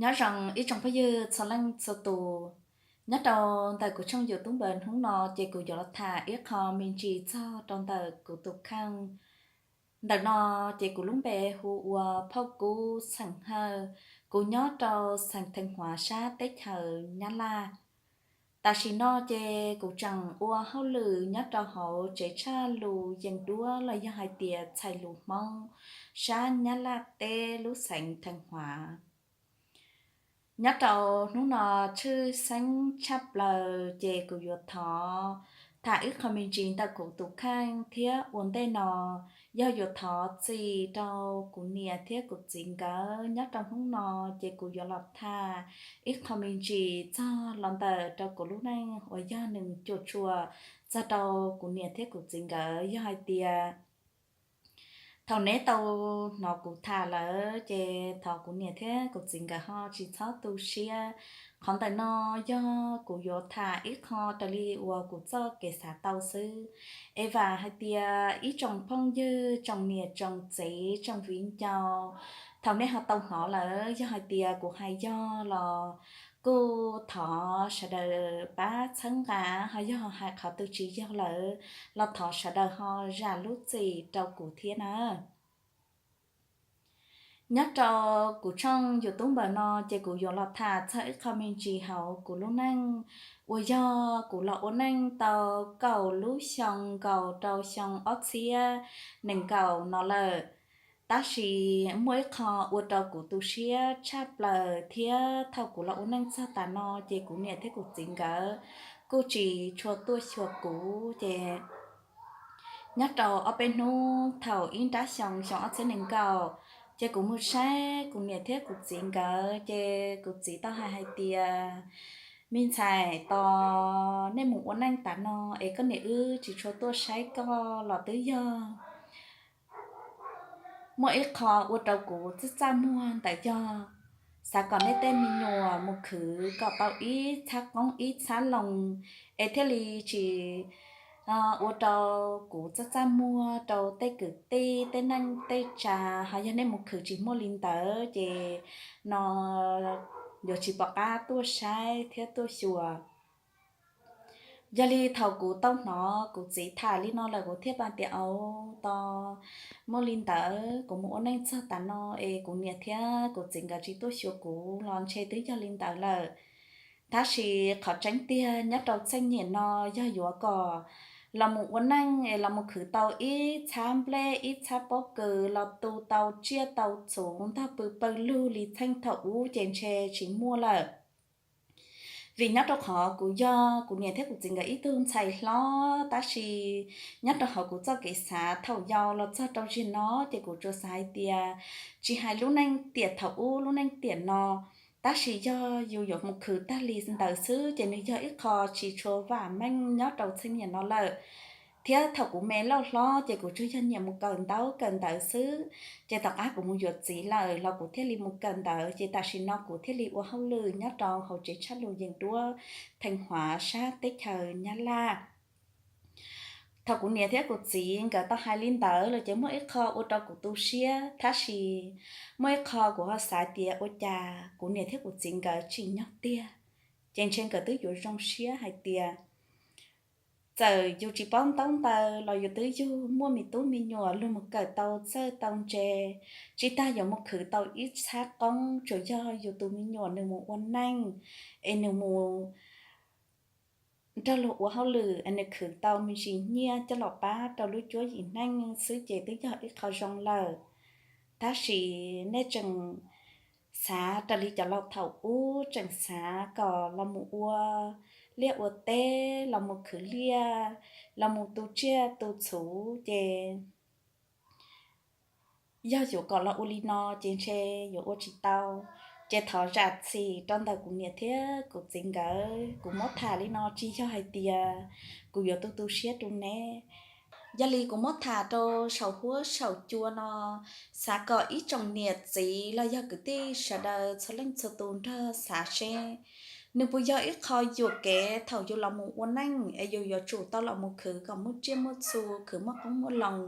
Nyob zoo ib tsoom phooj ywg txhua leej txhua tus, nyob rau ntawm kuv tshooj YouTube hnub no ces kuv yuav los tham ib qho me ntsis txog rau ntawm kuv tus kheej. Ntawm no ces kuv lub npe hu ua Phauj Kub xeem Hawj, kuv nyob rau xeem Theej Huav sab teb chaws Nyab Laj. Tam sim no ces kuv tseem ua hauj lwm nyob rau hauv tsev tshaj lus yees duab los yog hais tias txhais lus Hmoob sab Nyab Laj teb lub xeev Theej Huav. Nyob rau hnub no tshwj xeeb tshaj plaws ces kuv yuav thov tham ib qho me ntsis ntawm kuv tus kheej thiab ua ntej no yog yuav thov txim rau kuv niam thiab kuv txiv nkawd. Nyob rau hnub no ces kuv yuav los tham ib qho me ntsis txog los ntawm rau kuv lub neej uas yog nws cuam tshuam txog rau kuv niam thiab kuv txiv nkawd. Yog hais tias thaum neb tau hnov kuv tham lawm ces thov kuv niam thiab kuv txiv nkawd ho tsis txhob tu siab. Qhov ntawm no yog kuv yuav tham ib qho raws li uas kuv txoj kev xav tau xwb. Es vam hais tias ib tsoom phooj ywg, tsoom niam tsoom txiv, tsoom viv ncaus, thaum nej ho tau hnov lawm, yog hais tias kuv hais yog los kuj thov sawv daws pab txhawb nqa, ho yog hais qhov twg tsis yog lawm los thov sawv daws ho zam lub txim rau kuv thiab na. Nyob rau kuv tshooj YouTube no ces kuv yuav los tham txog ib qho me ntsis hauv kuv lub neej uas yog kuv los ua neej tau kaum lub xyoo nkaus rau xyoo ob txhiab nees nkaum no lawm. Tab sis muaj ib qho ua rau kuv tu siab tshaj plaws thiab thaum kuv los ua neej txog tas no ces kuv niam thiab kuv txiv nkawd kuj tsis tshua tuaj xyuas kuv ces nyob rau ob peb hnub thaum ib nrab xyoo xyoo ob txhiab nees nkaum ces kuv mus saib kuv niam thiab kuv txiv nkawd ces kuv txiv tau hais hais tias, me ntxhais, tos nej mus ua neej tas no es koj niam wb tsis tshua tuaj saib koj los twb yog muaj ib qho ua rau kuv txaj txaj muag ntawm yog xav kom nej tej me nyuam mus khwv kom tau ib txhab qoob ib txhab loo es thiaj li tsis ua rau kuv txaj txaj muag rau tej kwv tij tej neej tej tsa. Ho yog nej mus khwv tsis muaj li ntawd ces no yuav tsis pom qab tuaj saib thiab tuaj xyuas. Yog li thaum kuv tau hnov kuv txiv tham li no lawm kuv thiaj pam tias, au, tos muaj li ntawd kuv mus ua neej txog tas no es kuv niam thiab kuv txiv nkawd tsis tuaj xyuas kuv los ntshe twb yog li ntawd lawm. Tab sis qhov tseeb tiag nyob rau txheej niam no yog yuav kom los mus ua neej es los mus khwv tau ib txhab nplej ib txhab pob kws los tu tau tsiaj tau txhuv ntog pw pawg lug li txheej thaum ub ces ntshe tsis muaj lawm. Vim nyob rau qhov kuv yog kuv niam thiab kuv txiv nkawd ib tug ntxhais hlob, tab sis nyob rau hauv kuv txoj kev xav thaum yau los txog rau zaum no ces kuv tsuas xav hais tias tsis hais lub neej tiam thaum ub lub neej tiam no, tab sis yog yus yuav mus khwv tag li ntawd xwb ces nws yog ib qho tsis tshua vam meej nyob rau txheej niam no lawm. Thiab thaum kuv me lauj hlob ces kuv tsuas yog nyiam mus kawm ntaub kawm ntawv xwb, ces tom qab kuv mus yuav txiv lawm los kuv thiaj li mus kawm ntawv, ces tam sim no kuv thiaj li ua hauj lwm nyob rau hauv tsev tshaj lus yees duab Theej Huav sab teb chaws Nyab Laj. Thaum kuv niam thiab kuv txiv nkawd tau hais li ntawd los ces muaj ib qho ua rau kuv tu siab, tab sis muaj ib qho kuv ho xav tias ua cas kuv niam thiab kuv txiv nkawd tsim nyog tiag, ces ntshe nkawd twb yuav zoo siab hais tias txawm yus tsis paub ntaub ntawv los yus twb yug muaj me tub me nyuam luag mus kawm tau txawj tau ntse, tsis tas yuav mus khwv tau ib txhab qoob, tsuas yog yus tus me nyuam nws mus ua neej es nws mus nrog luag ua hauj lwm es nws khwv tau me ntsis nyiaj coj los pab rau lub cuab yim neej xwb ces twb yog ib qho zoo lawm. Tab sis nej tseem xav raws li cov laus thaum ub tseem xav kom los mus ua liaj ua teb, los mus khwv liaj, los mus tu tsiaj tu txhuv ces yog yuav kom los ua li no ces ntshe yuav ua tsis tau. Ces thov zam txim rau ntawm kuv niam thiab kuv txiv nkawd, kuv muab tham li no tsis yog hais tias kuv yuav tu tu siab rau neb. Yog li kuv muab tham rau saum huab saum cua no, xav kom ib tsoom niam txiv los yog kwv tij sawv daws txhua leej txhua tus nrog xav seb nws puas yog ib qho yuam kev thaum yus los mus ua neej es yus yuav tsum tau los mus khwv kom muaj tsiaj muaj txhu, khwv muaj qoob muaj loo,